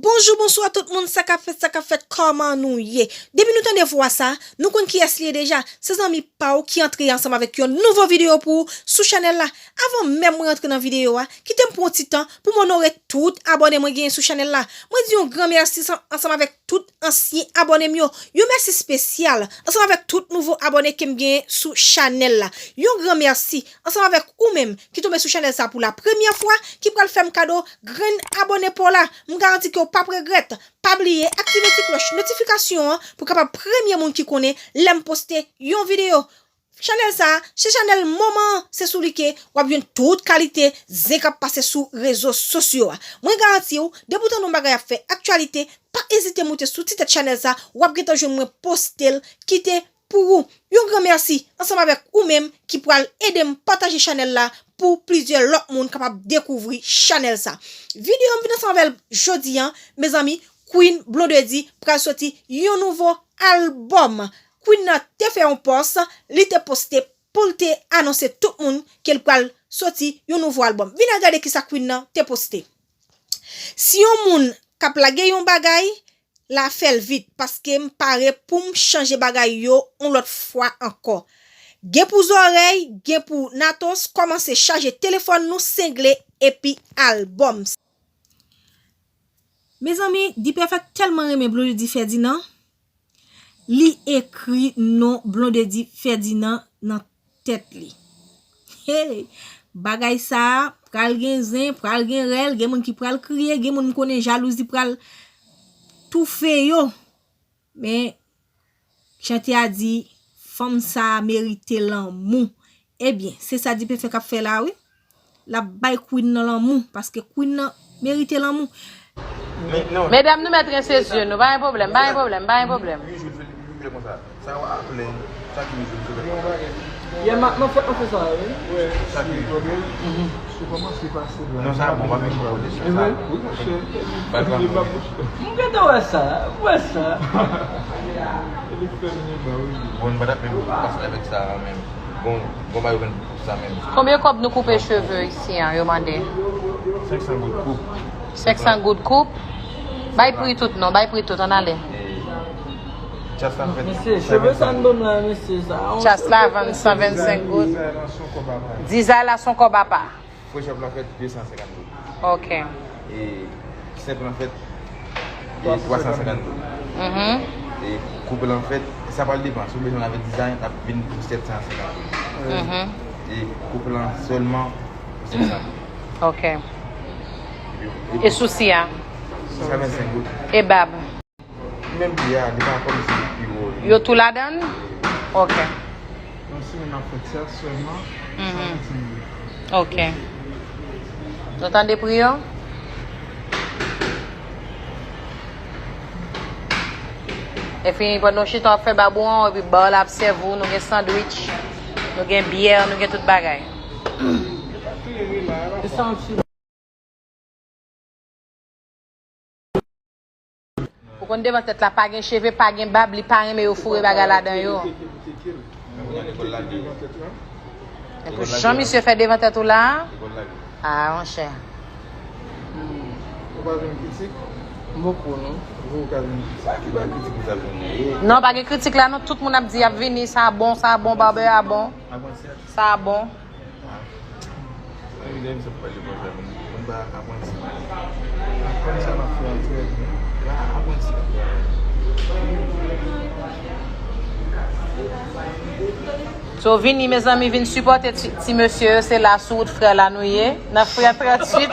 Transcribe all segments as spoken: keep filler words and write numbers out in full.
Bonjou, bonswa tout moun, sa k ap fèt, sa k ap fèt, kòman nou ye? Depi nou tande vwa sa, nou konn kiyès li ye deja. Se zanmi pa w ki antre ansanm avèk yon nouvo videyo pou ou sou chanèl la. Avan menm mwen antre nan videyo a, kite m pran yon ti tan pou m onore tout abòne mwen genyen sou chanèl la. Mwen di yon gran mèsi san- ansanm avèk tout ansyen abòne m yo. Yon mèsi espesyal ansanm avèk tout nouvo abòne ke m genyen sou chanèl la. Yon gran mèsi ansanm avèk ou menm ki tonbe sou chanèl sa pou la premyè fwa, ki pral fè m kado grenn abòne pa w la. M garanti ke w p ap regrèt. Pa bliye aktive ti klòch notifikasyon an pou w kapab premye moun ki konnen lè m poste yon videyo. Chanèl sa a, se chanèl moman an, se sou li ke w ap jwenn tout kalite zen k ap pase sou rezo sosyo a. Mwen garanti w, depi w tande yon bagay ap fè aktyalite, pa ezite moute sou ti tèt chanèl sa, w ap gentan jwenn mwen poste l, kite pou ou. Yon gran mèsi ansanm avèk ou menm ki pral ede m pataje chanèl la pou plizyè lòt moun kapab dekouvri chanèl sa. Videyo m vin ansanm avè l jodi a, mezanmi, Queen Blondedy pral soti yon nouvo albòm. Queen nan te fè yon pòs, li te poste pou l te anonse tout moun ke l pral soti yon nouvo albòm. Vin al gade kisa Queen nan te poste. Si yon moun k ap lage yon bagay, la fè l vit, paske m pare pou m chanje bagay yo yon lòt fwa ankò. Gen pou zòrèy, gen pou natos, kòmanse chaje telefòn nou, sengle epi albòm. Mezanmi, Dipèfèk tèlman renmen Blondedy Ferdinand, li ekri non Blondedy Ferdinand nan tèt li. Hey! Bagay sa a, pral gen zen, pral gen rèl, gen moun ki pral kriye, gen moun m konnen jalouzi pral toufe yo. Men, chante a di, fanm sa a merite lanmou. Ebyen, se sa Dipèfèk ap fè la, wi. L ap bay Queen nan lanmou, paske Queen nan merite lanmou. Men, non. Medam, nou mèt rense zye nou, pa gen pwoblèm, pa gen pwoblèm, pa gen pwoblèm. Ui, jwe, jwe, jwe konsa. Sa w ap plen, sa ki jwe, jwe konsa. Yè, m ap, m ap fè, m ap fè sa, wi. Sa ki jwe. Ou kòmanse pase la. Non, sa bon, pa vin pou kote sa. E vre? Wi, monchè. Ba l pa bon. M gentan wè sa, m wè sa. Bon, nou pa t ap menm pase avèk sa menm. Bon, bon, ba yo konn pou sa menm. Konbyen kòb nou koupe cheve isi an, yo mande? Senk san goud koup. Senk san goud koup? Bay pri tout non, bay pri tout, ann ale. E, chas la fèt. Mesye, cheve sa n ban m la, mesye, sa. Chas la vann san vennsenk goud. Dizay la se yon kòb apa. Fresh up la fèt de san senkant goud. Ok. E senp lan fèt, e twa san senkant goud. Mhm. E koup lan fèt, sa pral depan. Si w bezwen l avèk dizay, l ap vin pou sèt san senkant goud. Mhm. E koup lan sèlman pou senk san goud. Ok. E, e, e sousi a? San vennsenk goud. E bab? Menm pri a, li pa kòmsi li pi wo. Yo tou ladan l? Ok. Yon semèn ap fèt sa sèlman, mhm, san vennsenk goud. Ok. Nou tande pri yo? Epi, pandan w chita w ap fè babou an, epi ba w la ap sèvi w, nou gen sandwich, nou gen byè, nou gen tout bagay. E sa yon ti Ou konn devan tèt la pa gen cheve, pa gen bab, li pa renmen yo foure bagay ladan yo. Men pou jan misye fè devan tèt ou la a, ah, monchè. Ou pa jwenn kritik? M poko, non. Ou ka jwenn kritik. Non, pa gen kritik la, non. Tout moun ap di y ap vini, sa bon, sa bon, babè a bon. Sa bon. So, vini, mezanmi, vin sipòte ti, ti mesye yo. Se la sou wout Frè la nou ye, nan Frè tranntuit.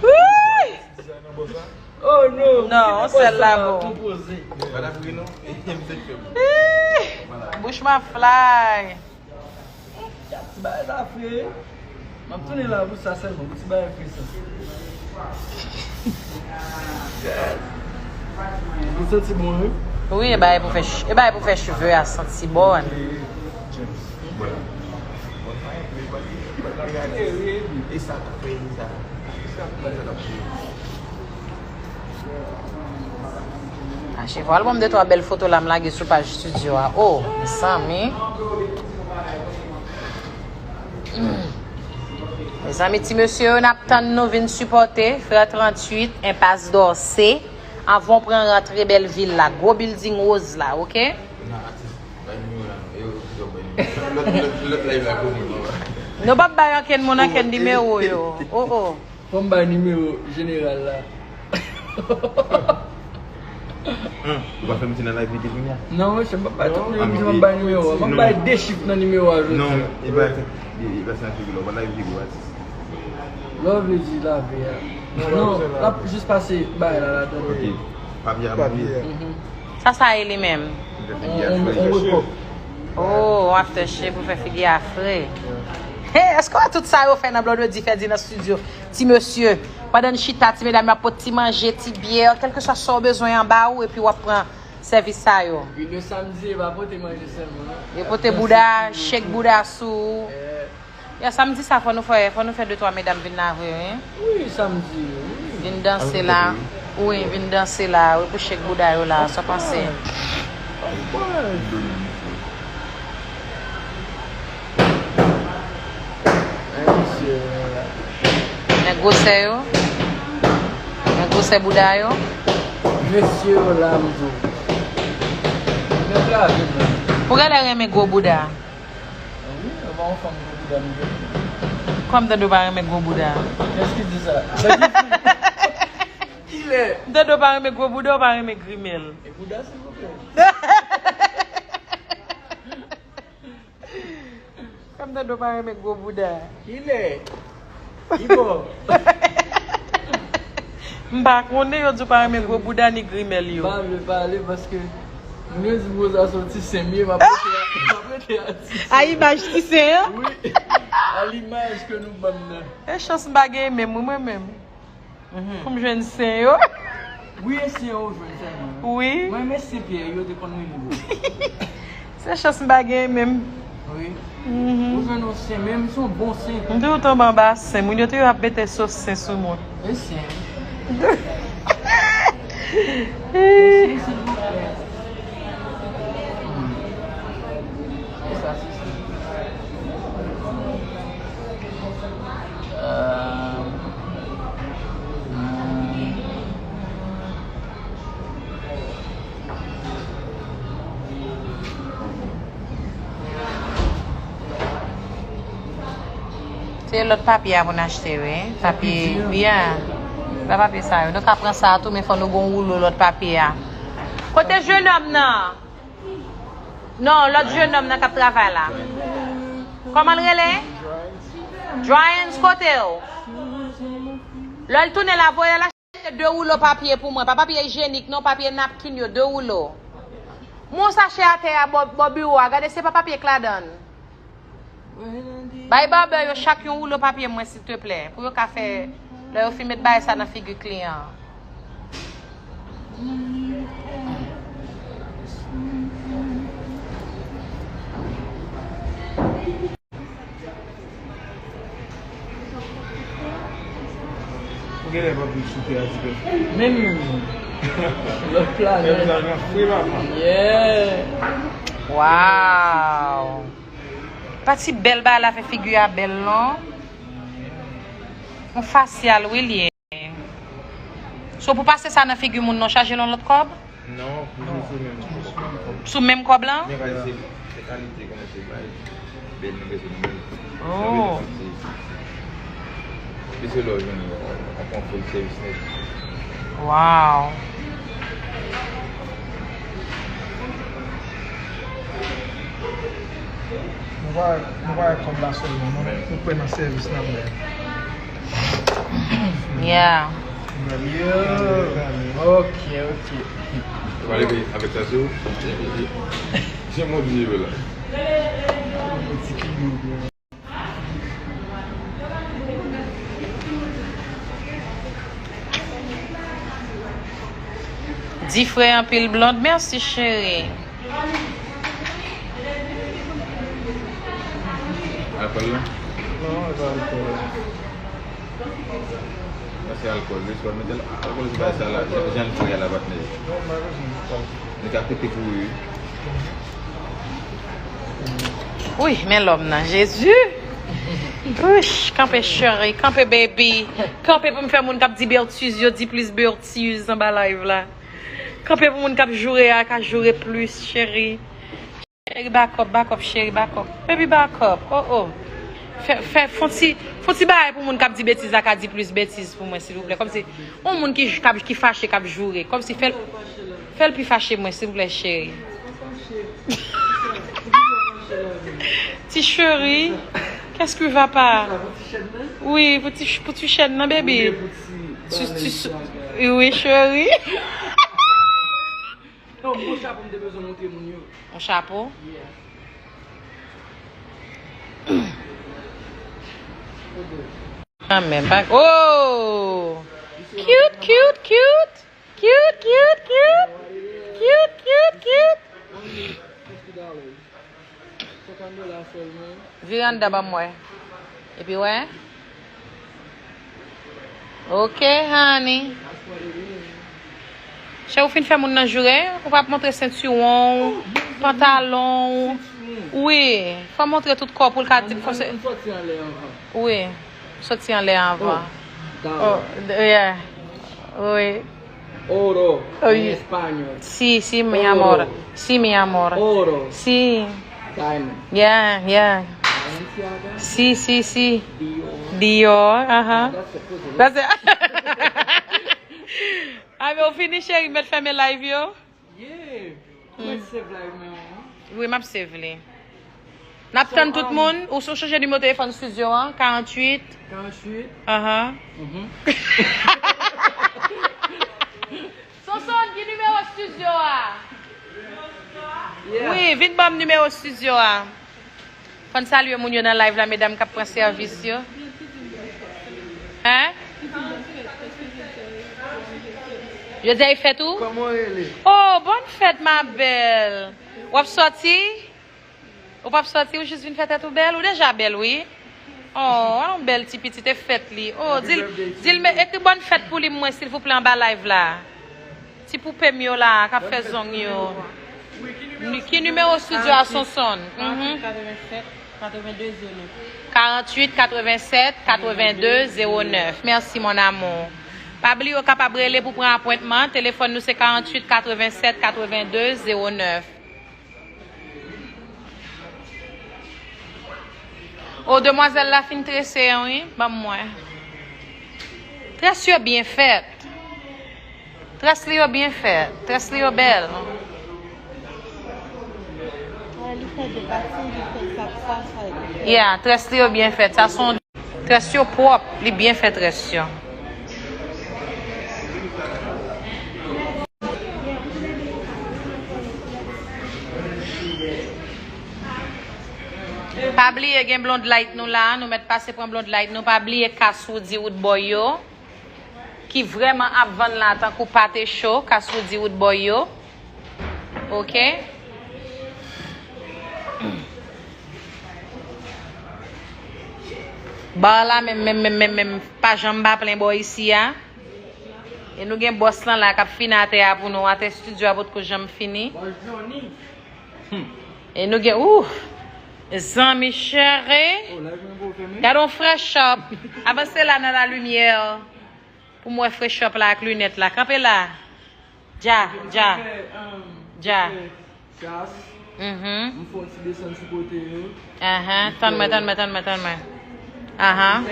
Wouy! Oh non, non, yon sèl la bon. Ih, bouch m ap fly. Ti bagay sa fre. M ap tounen la pou sa sèlman, pou ti bagay fre sa. Ou santi bon, wi? Wi, e bagay pou fè ch-, e bagay pou fè cheve a santi bon. E sa k ap fè sa. Ache, fò al ban m de twa bèl foto la m lage sou paj estidyo a. Oh, mezanmi. Hmm. Mezanmi, ti mesye yo, n ap tann nou vin sipòte Frè tranntuit, Enpas Dòse, anvan w pran rantre bèl vil la, gwo bilding woz la, oke? Nan atis, bay nimewo la non. Yo, yo, bay nimewo. Lòt, lòt, lòt live la pou mwen, papa. Nou p ap bay ankenn moun ankenn nimewo yo. Oh, oh. Fò m bay nimewo jeneral la. Ou pa fè m ti nan live li te kounye a? Non, monchè, m pa bay tout moun di m ap bay nimewo a. M ap bay de chif nan nimewo a jodi a. Non, e pa fè, e pa se nan figi la, ou pa lave figi w atis. Lè w vle di lave a. Non, l ap jis pase bagay la ladan. Ok. Papye a mouye. Sa sa ye li menm? Li fè figi a fre. On, on, on repò. Oh, on aftershave pou fè figi a fre. Hey, èske w wè tout sa yo fè nan Blondedy fè di nan studio? Ti mesye, pandan n chita, ti medam yo ap pot ti manje, ti byè, kèlkeswa sa w bezwen anba ou, epi w ap pran sèvis sa yo. Wi, le samdi, yo pa pote manje sèlman, non. Yo pote bouda, shake bouda sou ou. Eh. Ya, samdi sa, fò nou fè, fò nou fè de twa medam vin la vre, wi. Wi, samdi, wi. Vin danse la. Wi, vin danse la, wi, pou shake bouda yo la, sa w panse? Men gwosè yo. Men gwosè bouda yo. Mesye yo la, m di w. Nèg la vin la. Ou genlè renmen gwo bouda. Wi, e pa yon fanm gwo bouda m gen. Kòm tande w pa renmen gwo bouda. Kiyès ki di sa? Kilè? M tande w pa renmen gwo bouda, w pa renmen grimèl. E bouda, silvouplè. Kòm tande w pa renmen gwo bouda. Kilè? Ibo. M pa konnen, yo di w pa renmen gwo bouda ni grimèl yo. M pa vle pale paske moun yo di m konsa se yon ti sen m ye, m ap rete a, m ap rete a ti sen. A imaj ti sen an? Wi. A limaj ke nou ban m nan. E chans m pa genyen menm, wi, mwen menm. Pou m jwenn sen yo. Wi, e sen yo ou jwenn sèlman. Wi. Mwen renmen sen Pyè yo, te konn rele m. Se chans m pa genyen menm. Wi. Ou jwenn yon sen, menm se yon bon sen. M toujou tonbe anba sen. Moun yo toujou ap mete sos sen sou mwen. E sen. E sen, silvouplè. Hmm. E sa, se sen. Euh, hmm. Se lòt papye a pou n achte, wi. Papye, ya. Pa papye sa yo. Nou ka pran sa a tou, men fò nou gon woulo lòt papye a. Kote jenòm nan? Non, lòt jenòm nan k ap travay la. Kòman l rele? Dryans, kote w? Lè l tounen la, voye l achte de woulo papye pou mwen. Pa papye ijyenik non, papye napkin yo, de woulo. Mon sachè atè a bò, bò biwo a, gade se pa papye k ladan l. Bay barbè yo chak yon woulo papye mwen, silteplè, pou yo ka fè, lè yo fin met bagay sa nan figi kliyan an. Ou genlè pa vin sou tè a ti pè. Menm lòt planèt. Lòt planèt fre, papa. Yeah. Wow. Pati bèl bagay la fè figi a bèl non. Yon fasyal, wi, l ye. So, pou pase sa nan figi moun nan, w chaje l yon lòt kòb? Non, toujou sou menm kòb. Sou menm kòb lan? Men kay se, se kalite kòman se bay. Bèl nan bezwen nou menm. Oh. Plis se lè w jwenn yon, yon, yon full service nèt. Wow. Nou pa, nou pa wè kòb la sèlman, non. Nou kwè nan sèvis n ap bay. Yeah. Yo. Ok, ok. Ou pale avèk sa sou? Jan mwen di yo la. Ti kibou. Di frè anpil blond, mèsi cheri. Alkòl la? Non, e pa alkòl. Sa se alkòl, wi, se pa mete alkòl, se pa sa la, jan, jan l fè a la, patnè. Non, m pa bezwen alkòl. Li ka pete pou wi. Wi, men lòm nan, Jezi! Uch, kanpe cheri, kanpe baby. Kanpe pou m fè moun k ap di betiz yo di plis betiz anba live la. Kanpe pou moun k ap joure a ka joure plis, cheri. Cheri, back up, back up, cheri, back up. Baby, back up. Oh, oh. Fè, fè, fon ti, fon ti bagay pou moun k ap di betiz la ka di plis betiz pou mwen, silvouplè. Kòmsi, yon moun ki, k ap, ki fache, k ap joure. Kòmsi, fè l, fè l pi fache mwen, silvouplè, cheri. Ti cheri, qu'est-ce qui va pas? Wi, pou ti, pou ti chèn nan, baby. Ti, ti, wi, cheri. Non, bon chapo m te bezwen montre moun yo. Yon chapo? Kanmenm, pa, oh! Cute, cute, cute! Cute, cute, cute! Cute, cute, cute! Vire anndan ban m wè. Epi wè. Ok, honey. Chè, ou fin fè moun nan joure, ou p ap montre sentiwon w, pantalon w. Wi, fò montre tout kò w pou l ka di, fò se, wi, soti anlè anvan. Oh, yeah. Wi. Oro en español. Sí, sí, mi amor. Sí, mi amor. Oro. Sí. Diamond. Yeah, yeah. Balenciaga. Sí, sí, sí. Dior. Dior, ajá. That's it. Ay, men ou fini, cheri, mèt fèmen live yo. Yeah. Mwen save live mwen an. Wi, m ap save li. N ap tann tout moun. Ou sou chanje nimewo telefòn studio an, karanntuit. Karanntuit. Ahan. Mhm. Sonson, ki nimewo studio a? Yeah. Wi, vin ban m nimewo studio a. Fò n salye moun yo nan live la, medam k ap pran sèvis yo. Hein? Jodi a e fèt ou? Kòman w rele? Oh, bonne fête, ma belle. W ap sòti? Ou p ap sòti, ou jis vin fè tèt ou bèl? Ou deja bèl, wi. Oh, yon bèl ti pitit e fèt li. Oh, di l, di l, men, ekri bonne fête pou li mwen, silvouplè, anba live la. Ti poupe m yo la, k ap fè zong yo. Ni-, ki nimewo studio a, Sonson? Mhm. Karanntuit katrevennsèt katrevenndez zewo nèf. Mèsi, mon amour. Pa bliye, ou kapab rele pou pran apwentman. Telefòn nou se karanntuit katrevennsèt katrevenndez zewo nèf. O, demwazèl la fin trese an, wi. Ban m wè. Très yo byen fèt. Très li yo byen fèt. Très li yo bèl. Yeah, très li yo byen fèt. Sa se yon très yo pwòp. Li byen fè très yo. Pa bliye gen Blonde Light nou la, nou mèt pase pran Blonde Light nou. Pa bliye Kas Woody Root Boy yo, ki vrèman ap vann la tankou pate cho, Kas Woody Root Boy yo. Ok. Bar la menm, menm, menm, menm, menm, pa janm pa plen bò isi a. E nou gen bòs lan la k ap fini atè a pou nou. Atè studio a potko janm fini. Bòs Johnny. Hmm. E nou gen, ouh! Zanmi cheri. Oh, live mwen pou fèmen. Gade yon fresh up. Avanse la nan la limyè. Pou m wè fresh up la ak linèt la. Kanpe la. Dja, dja. Dja. Kas. Mhm. M fè yon ti desann sou kote yo. Ahan, tann mwen, tann mwen, tann mwen, tann mwen. Ahan.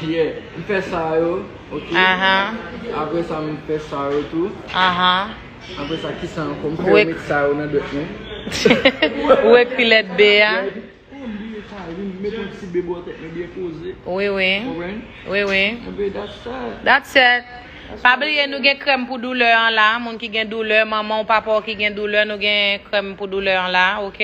Yeah, m fè sa yo, ok. Ahan. Apre sa, m fè sa yo tou. Ahan. Apre sa, ki sa ankò? M fè yo met sa yo nan dwèt mwen. Ou ekri lèt B a. Oh, m bliye sa, vin met yon ti bebe tèt mwen byen poze. Wi, wi. Konprann? Wi, wi. Enben, that's that. That's it. Pa bliye, nou gen krèm pou doulè an la. Moun ki gen doulè, manman w, papa w ki gen doulè, nou gen krèm pou doulè an la, ok?